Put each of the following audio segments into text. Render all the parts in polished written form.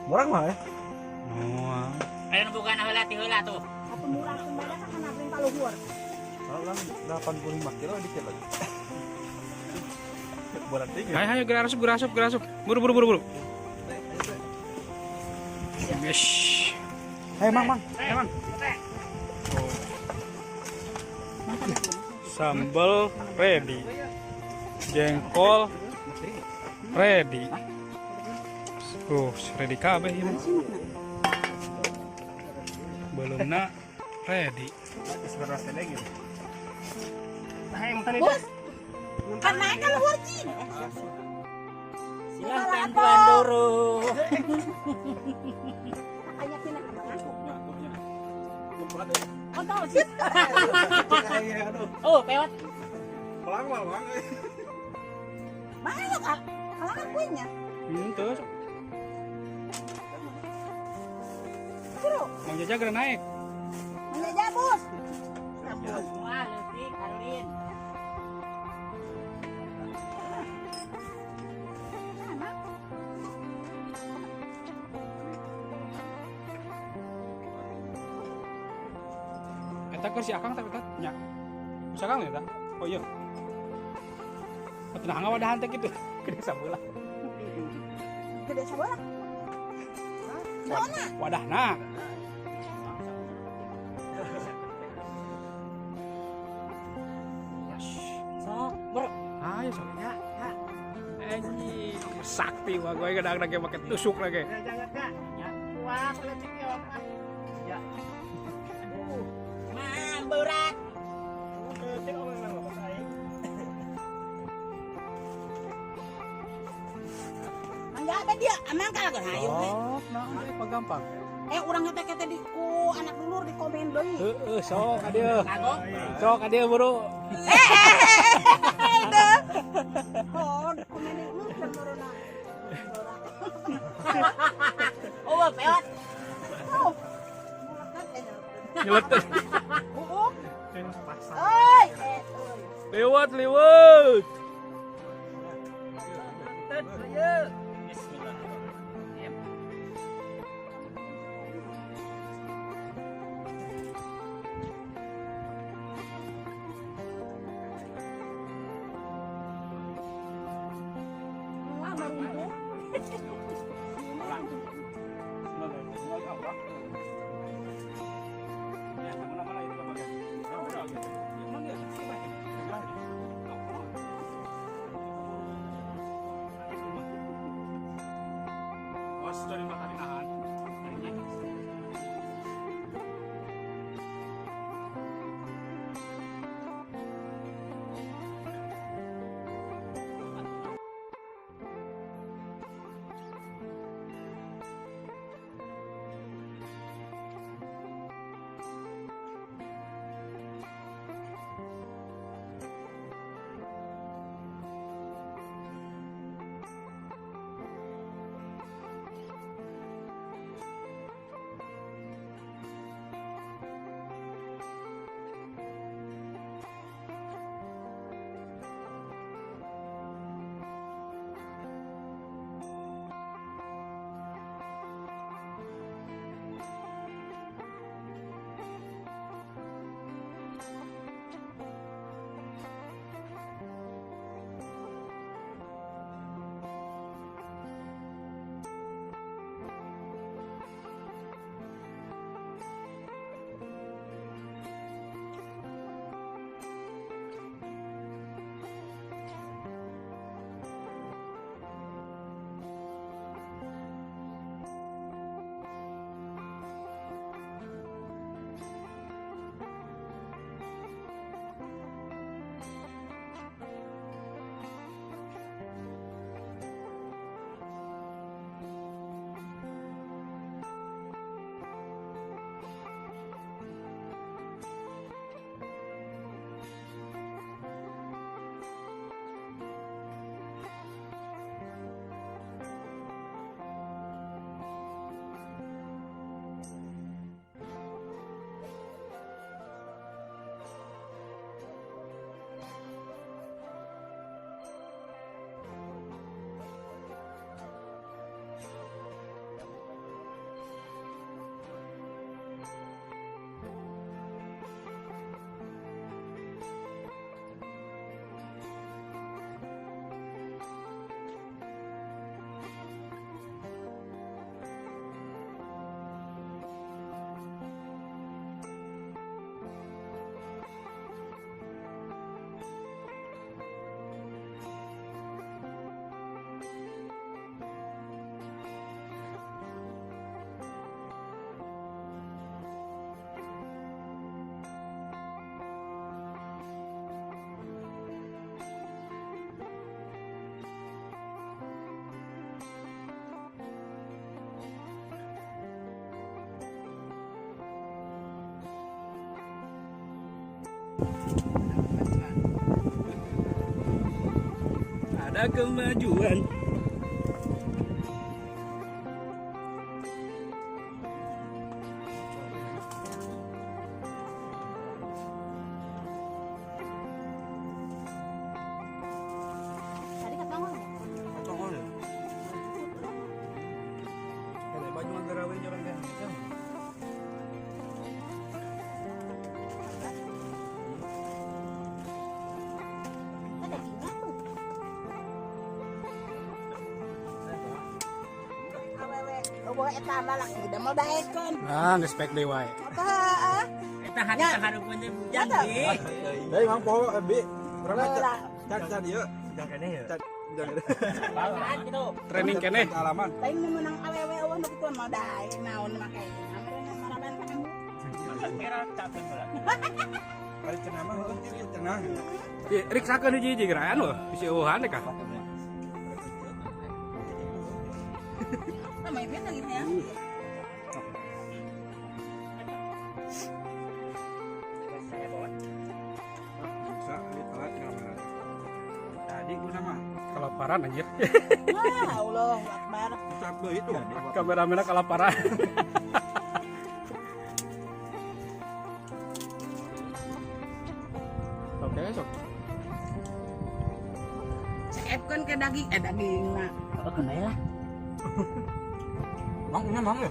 Murah mah ya. Moal. Ayo nu boga heula ti heula tuh. Atuh murah sembada kan abring paluhur. Kalau ulang 85 kilo dikit lagi. Berarti Ayo ayo gerak asup gerak asup gerak asup. Buru buru buru buru. Yes. Hei, Mang, Mang. Ayo, Mang. Sambal ready. Jengkol ready. Ready kabeh ieu mah. Belumna ready. Bos. Kan naik ka luhur cing. Silahkan Tuan Doro. Makanya cenah Oh, tahu sih. Oh, pewat. Pelang, Mang. Mana kan? Kalau kan kuenya. Terus Seru. Mang Jaja geura naik. Mang Jaja, bos. Wah, leutik Karolin. Mana? Eta keur si Akang tapi eta nya. Bisa Akang eta? Oh iya. Tenang wadahan teh kitu. Gede sabelah. Gede sabelah. Naonna? Wadahna. Sok, bro. Ayo sok. Ya, ya. Anjing, sakti mah gue kadang lagi pakai tusuk lagi. Jangan kak. Ya, wah, leutik ya. Ya. Aduh. Mah, berat. Mang Jaja dia, amang kalah hayu we. Oh, nah, apa gampang. Urang teh teh di ku anak dulur di komen deui. Heeh, sok ka dieu. Kagok. Sok ka dieu, Bro. Deh. Oh, di komen lu corona. Oh, pewat. Oh. Nyeletet. Heeh. Oi, Lewat, lewat. Bismillahirrahmanirrahim. Wah, maruntuh. Ada kemajuan. Tadi katongol ya? Tongol ya. Ada baju ngagarawe orang teh. Ada dagingnya tuh. Awewe, eueuh eta mah laki da mau daekeun. Ah, geus pek deui wae. Apa heeh? Eta hati kahareupeun teh bujang ge. Deui mang poho bi. Urang Lah. cat ieu. Jangan keneh ya. Jangan. Bawahan gitu. Training keneh. Alaman. Lain nu meunang awewe eueuh nu kitu mah dae naon make. Amarena maraban ka kamu. Merah capek bola. Bari cenah mah heueuh kieu cenah. Ih, riksakeun hiji-hiji geraan loh, bisi eueuhan deh kah. Sama ibu lagi ya. Bisa ini telat kamera. Tadi gua sama Kalaparan anjir. Wah, Allah Akbar. Sabtu itu. Kameramenna kalaparan. Oke, sok. Seepkeun ke daging, daging mah. Apa kena lah. Mang ini mang ya.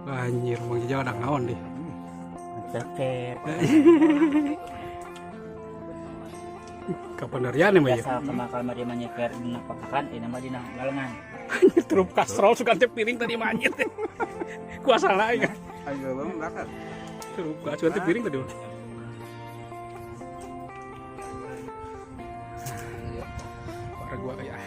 Anjir, Mang Jajang ada naon deh. Ceker. Kapan ya mah ya? Biasa kemakal mah dia menyeker dina pakakan, ini mah dina lalengan. Anjir, trup kastrol suka teh piring tadi mah anjir teh. Kuasa lain kan. Ayo bang bakar. Trup suka teh piring tadi. Para gua kayak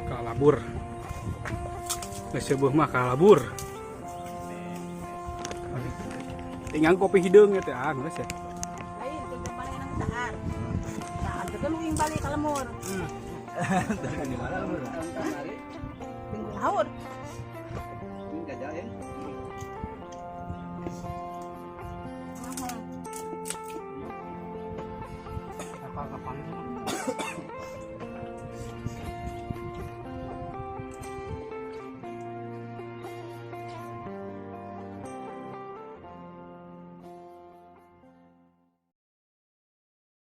kalabur. Geus seueuh mah kalabur. Tinggal kopi hideung teh ah geus ya. Lain teu paling nang dahar. Dahar teh kan uing balik ka lemur. Di mana lu? Minggu laur.